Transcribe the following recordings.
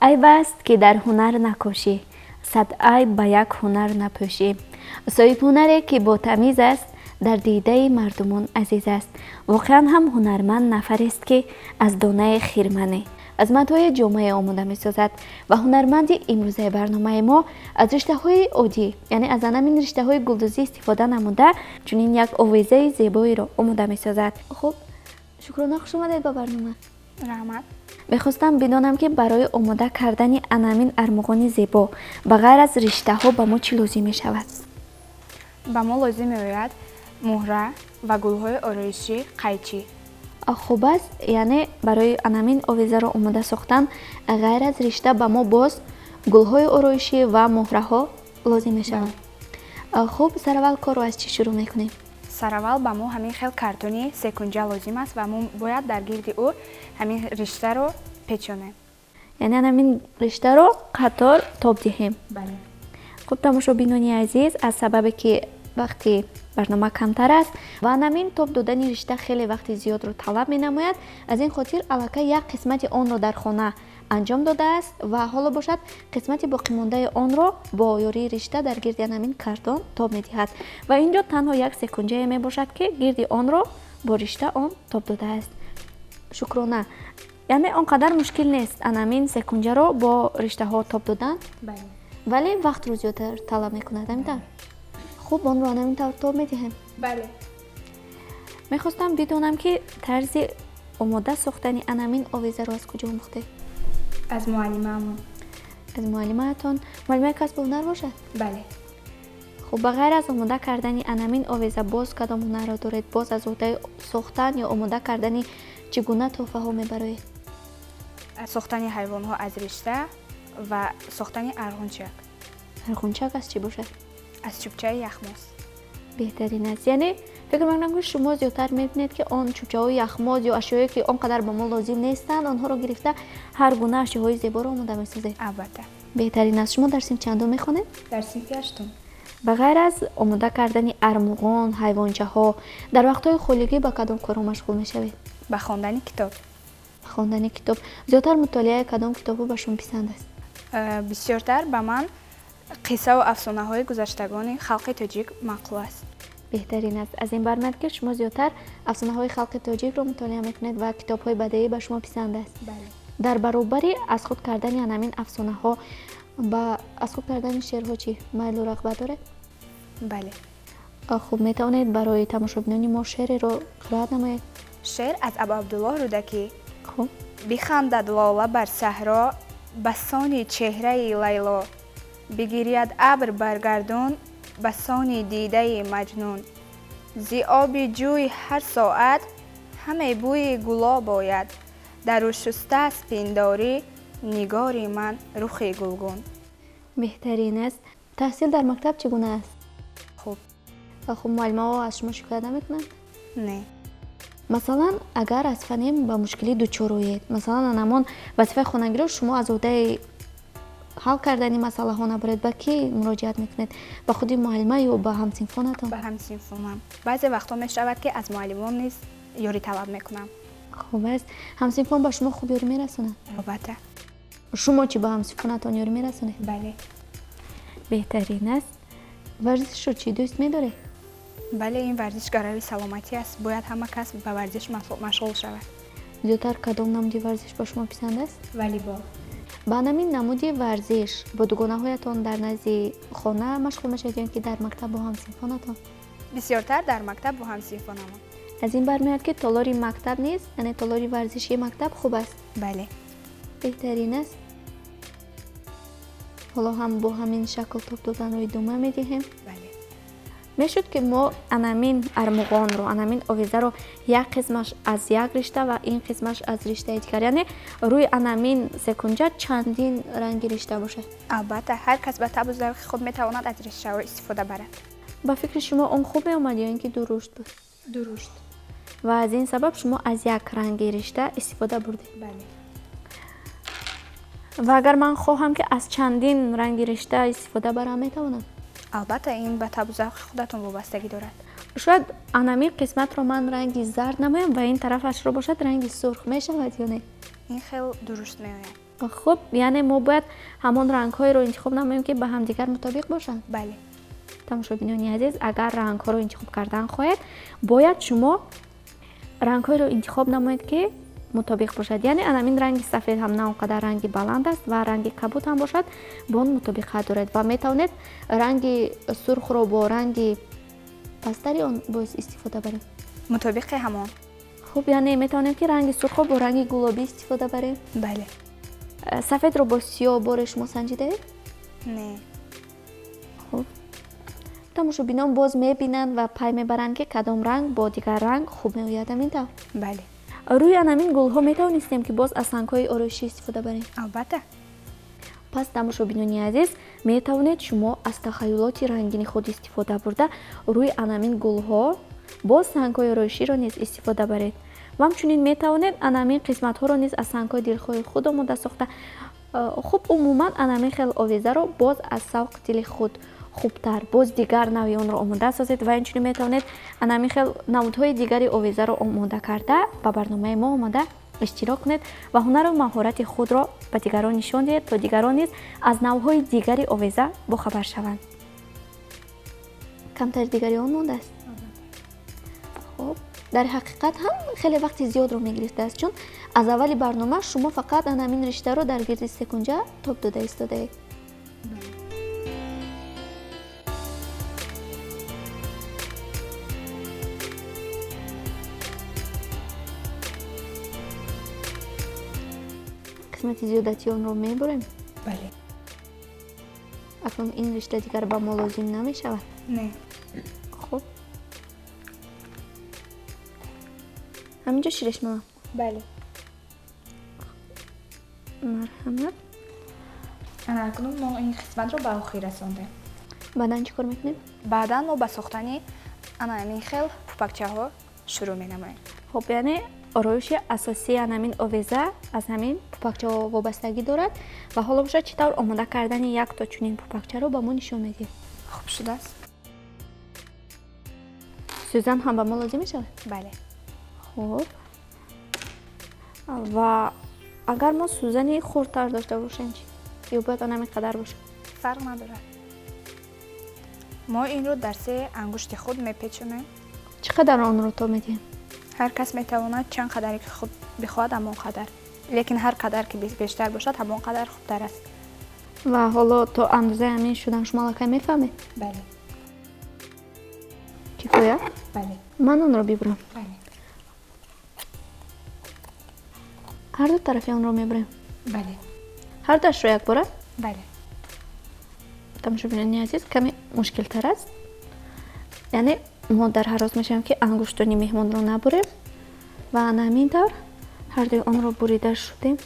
Айб аст, ки дар ҳунар накошӣ, сад айб ба як ҳунар напӯшӣ. Соҳибҳунаре, ки ботамиз аст, дар дидаи мардумон азиз аст. Воқеан ҳам ҳунарманд нафарест, ки аз донаи хирмане аз матои ҷомае омода месозад ва ҳунарманди имрӯзаи барномаи мо аз риштаҳои оддӣ, яъне аз анамин риштаҳои гулдӯзӣ истифода намуда, чунин як овезаи зебоеро омода месозад. Хуб, Шукрона, хуш омадед ба барнома. Раҳмат. Мехостам бидонам, ки барои омода кардани анамин армуғони зебо ба ғайр аз риштаҳо ба мо чӣ лозим мешавад? Ба мо лозим меояд муҳра ва гулҳои ороишӣ, қайчӣ. Хуб аст, яъне барои анамин овезаро омода сохтан ғайр аз ришта ба мо боз гулҳои ороишӣ ва муҳраҳо лозим мешаванд. Хуб, сараввал корро аз чӣ шурӯъ мекунем? Сараввал ба мо ҳамин хел картони секунҷа лозим аст ва мо бояд дар гирди ӯ ҳамин риштаро печонем. Яъне анамин риштаро қатор тоб диҳем? Бале. Хуб, тамошобинони азиз, аз сабабе ки вақти барнома камтар аст ва анамин тоб додани ришта хеле вақти зиёдро талаб менамояд, аз ин хотир аллакай як қисмати онро дар хона анҷом додааст ва ҳоло бошад, қисмати боқимондаи онро бо ёрии ришта дар гирди анамин картон тоб медиҳад. Ва ин ҷо танҳо як секунҷае мебошад, ки гирди онро бо ришта он тоб додааст. Шукрона, яъне он қадар мушкил нест анамин секунҷаро бо риштаҳо тоб додан, вале вақтро зиёдтар талаб мекунад, ҳамин тавр? Хуб, онро анамин тавр тоб медиҳем? Бале. Мехостам бидонам, ки тарзи омода сохтани анамин овезаро аз куҷо омӯхтед? Аз муаллимаамон. Аз муаллимаатон. Муаллимаи касбу ҳунар бошад? Бале. Хуб, ба ғайр аз омода кардани анамин овеза боз кадом ҳунарро доред? Боз аз уҳдаи сохтан ё омода кардани чӣ гуна тӯҳфаҳо мебароед? Сохтани ҳайвонҳо аз ришта ва сохтани арғунчак. Арғунчак аз чӣ бошад? Аз чӯбчаи яхмоз. Беҳтарин аст. Яъне фикр мекунам, ки шумо зиёдтар мебинед, ки он чӯбчаҳои яхмоз ё ашёое, ки он қадар ба мо лозим нестанд, онҳоро гирифта ҳар гуна ашёҳои зеборо омода месозед. Албатта. Беҳтарин аст. Шумо дар синф чандум мехонед? Дар синфи ҳаштум. Ба ғайр аз омода кардани армуғон, ҳайвончаҳо, дар вақтҳои холигӣ ба кадом корҳо машғул мешавед? Ба хондани китоб. Ба хондани китоб. Зиёдтар мутолиаи кадом китобҳо ба шумо писанд аст? Бисёртар ба ман қиссаву афсонаҳои гузаштагони халқи тоҷик маъқул аст. Беҳтарин аст. Аз ин бармеяд, ки шумо зиёдтар афсонаҳои халқи тоҷикро мутолиа мекунед ва китобҳои бадеӣ ба шумо писанд аст. Бале. Дар баробари аз худ кардани анамин афсонаҳо ба аз худ кардани шеърҳо чӣ майлу рағбат доред? Бале. Хуб, метавонед барои тамошобинони мо шеъреро қироат намоед? Шеър аз Абу Абдуллоҳ Рӯдакӣ. Хуб. Бихандад лола бар саҳро ба сони чеҳраи Лайло, бигиряд абр бар гардун ба сони дидаи Маҷнун. Зи оби ҷӯй ҳар соат ҳаме бӯи гулоб ояд, дару шустааст пиндорӣ нигори ман рухи гулгун. Беҳтарин аст. Таҳсил дар мактаб чӣ гуна аст? Хуб. Хуб, муаллимаҳо аз шумо шикоят намекунанд? Не. Масалан, агар аз фане ба мушкилӣ дучор оед, масалан, анамон вазифаи хонагиро шумо аз уҳдаи ҳал кардани масъалаҳо набаред, ба кӣ муроҷиат мекунед? Ба худи муаллима ё ба ҳамсинфонатон? Ба ҳамсинфонам. Баъзе вақтҳо мешавад, ки аз муаллимон низ ёрӣ талаб мекунам. Хуб аст. Ҳамсинфон ба шумо хуб ёрӣ мерасонад? Албатта. Шумо чӣ, ба ҳамсинфонатон ёрӣ мерасонед? Бале. Беҳтарин аст. Варзишро чӣ, дӯст медоред? Бале, ин варзиш гарави саломатӣ аст, бояд ҳама кас ба варзиш машғул шавад. Зиёдтар кадом намуди варзиш ба шумо писанд аст? Волейбол. Ба анамин намуди варзиш бо дугонаҳоятон дар назди хона машғул мешавед ё ин ки дар мактаб бо ҳамсинфонатон? Бисёртар дар мактаб бо ҳамсинфонамон. Аз ин бармеояд, ки толори мактаб низ, яъне толори варзишии мактаб хуб аст? Бале. Беҳтарин аст. Ҳоло ҳам бо ҳамин шакл тоб доданро идома медиҳем. Бале. Мешуд, ки мо анамин армуғонро, анамин овезаро як қисмаш аз як ришта ва ин қисмаш аз риштаи дигар, яъне рӯи анамин секунҷа чандин ранги ришта бошад? Албатта, ҳар кас ба табу завқи худ метавонад аз риштаҳо истифода барад. Ба фикри шумо, он хуб меомад ё ин ки дурушт буд? Дурушт. Ва аз ин сабаб шумо аз як ранги ришта истифода бурдед? Бале. Ва агар ман хоҳам, ки аз чандин ранги ришта истифода барам, метавонам? Албатта, ин ба табу завқи худатон вобастагӣ дорад. Шояд анамин қисматро ман ранги зард намоям ва ин тарафашро бошад ранги сурх, мешавад ё не? Ин хел дурушт меояд. Хуб, яъне мо бояд ҳамон рангҳоеро интихоб намоем, ки ба ҳамдигар мутобиқ бошанд? Бале. Тамошобинони азиз, агар рангҳоро интихоб кардан хоҳед, бояд шумо рангҳоеро интихоб намоед, ки мутобиқ бошад. Яъне анамин ранги сафед ҳам на он қадар ранги баланд аст ва ранги кабуд ҳам бошад, бо он мутобиқат дорад ва метавонед ранги сурхро бо ранги пасттари он боз истифода барем. Мутобиқи ҳамон. Хуб, яъне метавонем, ки ранги сурхро бо ранги гулобӣ истифода барем? Бале. Сафедро бо сиёҳ боре шумо санҷидаед? Не. Хуб, тамошобинон боз мебинанд ва пай мебаранд, ки кадом ранг бо дигар ранг хуб меояд, ҳамин тавр? Бале. Рӯи анамин гулҳо метавонистем, ки боз аз сангҳои ороишӣ истифода барем? Албатта. Пас, тамошобинони азиз, метавонед шумо аз тахаюлоти рангини худ истифода бурда, рӯи анамин гулҳо боз сангҳои ороиширо низ истифода баред. Ва ҳамчунин метавонед анамин қисматҳоро низ аз сангҳои дилхоҳи худ омода сохта. Хуб, умуман анамин хел овезаро боз аз савқи дили худ хубтар боз дигар навъи онро омода созед ва инчунин метавонед анамин хел намудҳои дигари овезаро омода карда, ба барномаи мо омода иштирок кунед ва ҳунару маҳорати худро ба дигарон нишон диҳед, то дигарон низ аз навъҳои дигари овеза бохабар шаванд. Камтари дигари он мондааст. Хуб, дар ҳақиқат ҳам хеле вақти зиёдро мегирифтааст, чун аз аввали барнома шумо фақат анамин риштаро дар гирди секунҷа тоб дода истодаед. Қисмати зиёдатии онро мебурем? Бале. Акнун ин ришта дигар ба мо лозим намешавад? Не. Хуб, ҳаминҷо ширешмала? Бале. Марҳамат. Ана акнун мо ин қисматро ба охир расондем. Баъдан чӣ кор мекунем? Баъдан мо ба сохтани ана ҳамин хел пупакчаҳо шурӯъ менамоем. Хуб, яъне ороиши асосии анамин овеза аз ҳамин пупакчаҳо вобастагӣ дорад ва ҳоло бошад, чӣ тавр омода кардани як то чунин пупакчаро ба мо нишон медиҳед? Хуб шудааст. Сӯзан ҳам ба мо лозим мешавад? Бале. Хуб, ва агар мо сӯзани хурдтар дошта бошем чӣ? Ё бояд он ҳамин қадар бошад? Фарқ надорад. Мо инро дар се ангушти худ мепечонем. Чӣ қадар онро то медиҳем? Ҳар кас метавонад чанд қадаре ки худ бихоҳад, ҳамон қадар, лекин ҳар қадар ки бештар бошад, ҳамон қадар хубтар аст. Ва ҳоло то андозаи ҳамин шудан шумо аллакай мефаҳмед? Бале. Кифоя? Бале. Ман онро бибурам? Бале. Ҳар ду тарафи онро мебурем? Бале. Ҳар дуашро якбора? Бале. Тамошобинони азиз, каме мушкилтар аст, яъне мо дар ҳарос мешавем, ки ангуштони меҳмонро набурем ва ана ҳамин тавр ҳардуи онро бурида шудем.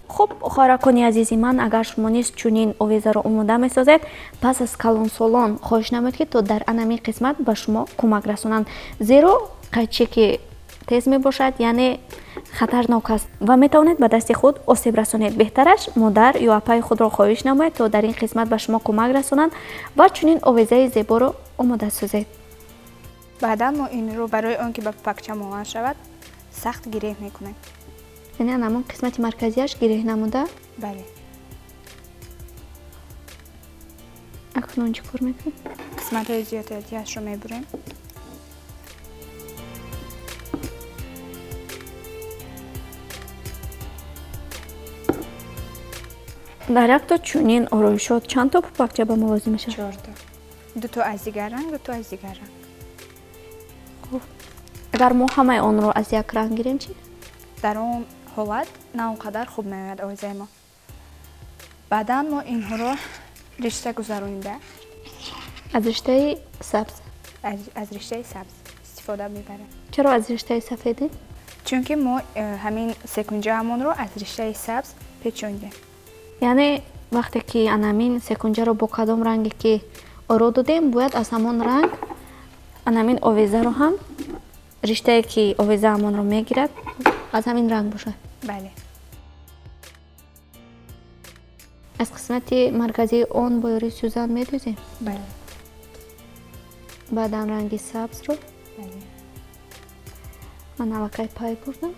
Хуб, хоҳаракони азизи ман, агар шумо низ чунин овезаро омода месозед, пас аз калонсолон хоҳиш намоед, ки то дар анамин қисмат ба шумо кӯмак расонанд, зеро қайче ки тез мебошад, яъне хатарнок аст ва метавонед ба дасти худ осеб расонед. Беҳтараш модар ё апаи худро хоҳиш намоед, то дар ин қисмат ба шумо кӯмак расонанд ва чунин овезаи зеборо омода созед. Баъдан мо инро барои он ки ба пупакча монанд шавад, сахт гиреҳ мекунем. Яъне ҳамон қисмати марказияш гиреҳ намуда? Бале. Акнун чӣ кор мекунем? Қисматҳои зиёдатиашро мебурем. Дар якто чунин ороишот чанд то пупакча ба мо лозим мешавад? Чорто. Дуто аз дигар ранг, дуто аз дигар ранг. Хуб, агар мо ҳамаи онро аз як ранг гирем чӣ? Дар он ҳолат на он қадар хуб меояд овезаи мо. Баъдан мо инҳоро ришта гузаронида аз риштаи сабз. Аз риштаи сабз истифода мебарем. Чаро аз риштаи сафеде? Чунки мо ҳамин секунҷаамонро аз риштаи сабз печондем. Яъне вақте ки анамин секунҷаро бо кадом ранге ки оро додем, бояд аз ҳамон ранг анамин овезаро ҳам, риштае ки овезаамонро мегирад, аз ҳамин ранг бошад. Бале. Аз қисмати марказии он бо ёрии сӯзан медӯзем? Бале. Баъдан ранги сабзро. Бале. Ман аллакай пай бурдам.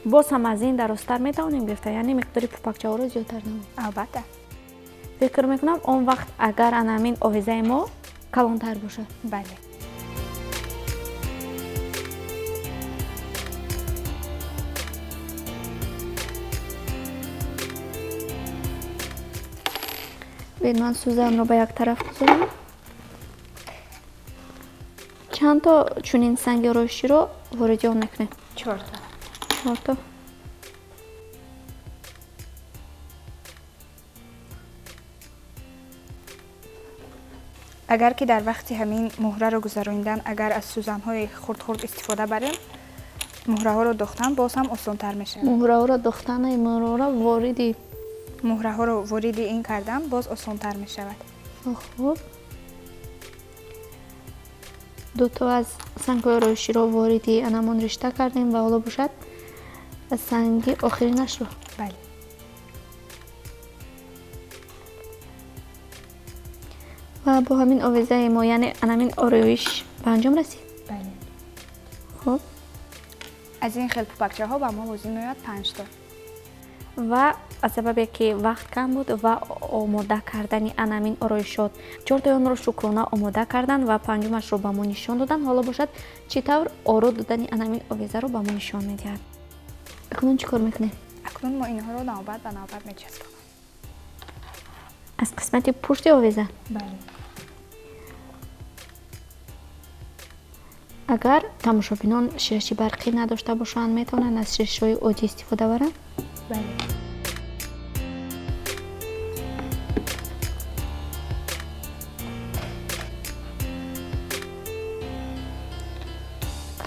Боз ҳам аз ин дарозтар метавонем гирифта, яъне миқдори пупакчаҳоро зиёдтар намоем. Албатта. Фикр мекунам, он вақт агар ана ҳамин овезаи мо калонтар бошад. Бале. Биёед, ман сӯзанро ба як тараф гузорам. Чанд то чунин санги ороиширо вориди он мекунем? Чорта. Чорта. Агар ки дар вақти ҳамин муҳраро гузаронидан, агар аз сӯзанҳои хурд-хурд истифода барем, муҳраҳоро духтан боз ҳам осонтар мешавад. Муҳраҳоро духтан, муҳраҳоро вориди муҳраҳоро вориди ин кардан боз осонтар мешавад. Хуб, дуто аз сангҳои ороиширо вориди анамон ришта кардем ва ҳоло бошад санги охиринашро. Бале. Ва бо ҳамин овезаи мо, яъне анамин ороиш ба анҷом расид. Бале. Хуб, аз ин хел пупакчаҳо ба мо лозим меояд 5 то. Ва аз сабабе ки вақт кам буд ва омода кардани анамин ороишот, чортои онро шукрона омода карданд ва панҷумашро ба мо нишон доданд. Ҳоло бошад чӣ тавр оро додани анамин овезаро ба мо нишон медиҳад. Акнун чӣ кор мекунем? Акнун мо инҳоро навбат ба навбат мечаспонем. Аз қисмати пушти овеза? Бале. Агар тамошобинон ширеши барқӣ надошта бошанд, метавонанд аз ширешҳои оддӣ истифода баранд? Бале.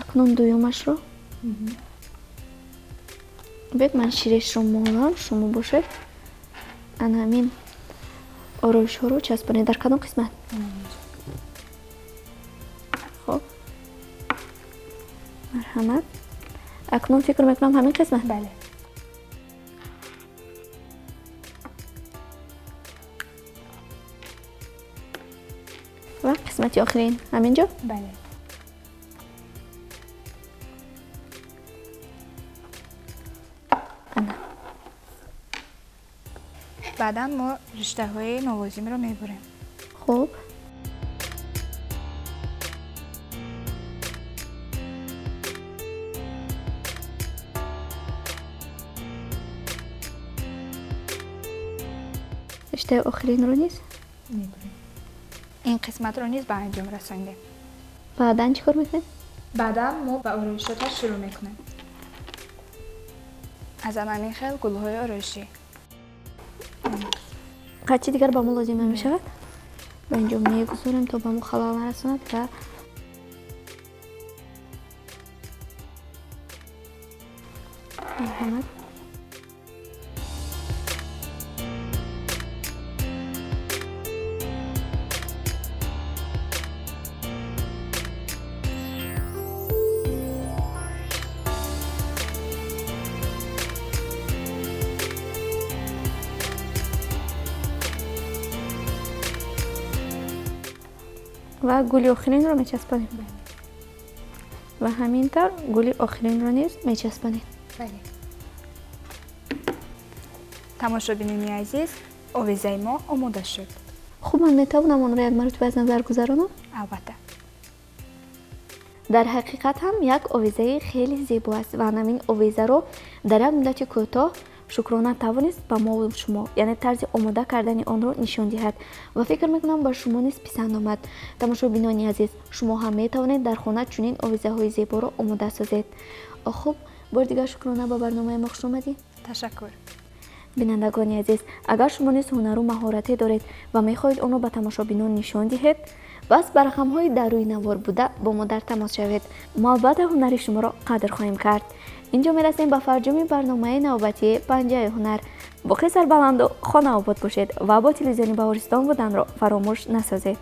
Акнун дуюмашро. Биёед, ман ширешро молам, шумо бошед ана ҳамин ороишҳоро часпонед. Дар кадом қисмат? Хуб, марҳамат. Акнун фикр мекунам ҳамин қисмат. Бале. Ва қисмати охирин ҳамин ҷо? Бале. Ана. Баъдан мо риштаҳои нолозимро мебурем. Хуб. Риштаи охиринро низ мебурем. Ин қисматро низ ба анҷом расондем. Баъдан чӣ кор мекунем? Баъдан мо ба ороишоташ шурӯъ мекунем. Аз ҳамин хел гулҳои ороишӣ. Қайчи дигар ба мо лозим намешавад. Ба инҷо мегузорем то ба мо халал нарасонад ва марҳамат. Ва гули охиринро мечаспонем. Ва ҳамин тавр гули охиринро низ мечаспонем. Бале. Тамошобинони азиз, овезаи мо омода шуд. Хуб, ман метавонам онро як маротиба аз назар гузаронам? Албатта. Дар ҳақиқат ҳам як овезаи хеле зебо аст ва ҳамин овезаро дар як муддати кӯтоҳ Шукрона тавонист ба мо шумо, яъне тарзи омода кардани онро нишон диҳад ва фикр мекунам ба шумо низ писанд омад. Тамошобинони азиз, шумо ҳам метавонед дар хона чунин овезаҳои зеборо омода созед. Хуб, бори дигар Шукрона, ба барномаи мо хуш омадӣ. Ташаккур. Бинандагони азиз, агар шумо низ ҳунару маҳорате доред ва мехоҳед онро ба тамошобинон нишон диҳед, пас ба рақамҳои дар рӯи навор буда бо мо дар тамос шавед. Мо албатта ҳунари шуморо қадр хоҳем кард. Инҷо мерасем ба фарҷоми барномаи навбатии Панҷаи ҳунар. Боқӣ сарбаланду хонаобод бошед ва бо телевизиони Баҳористон буданро фаромӯш насозед.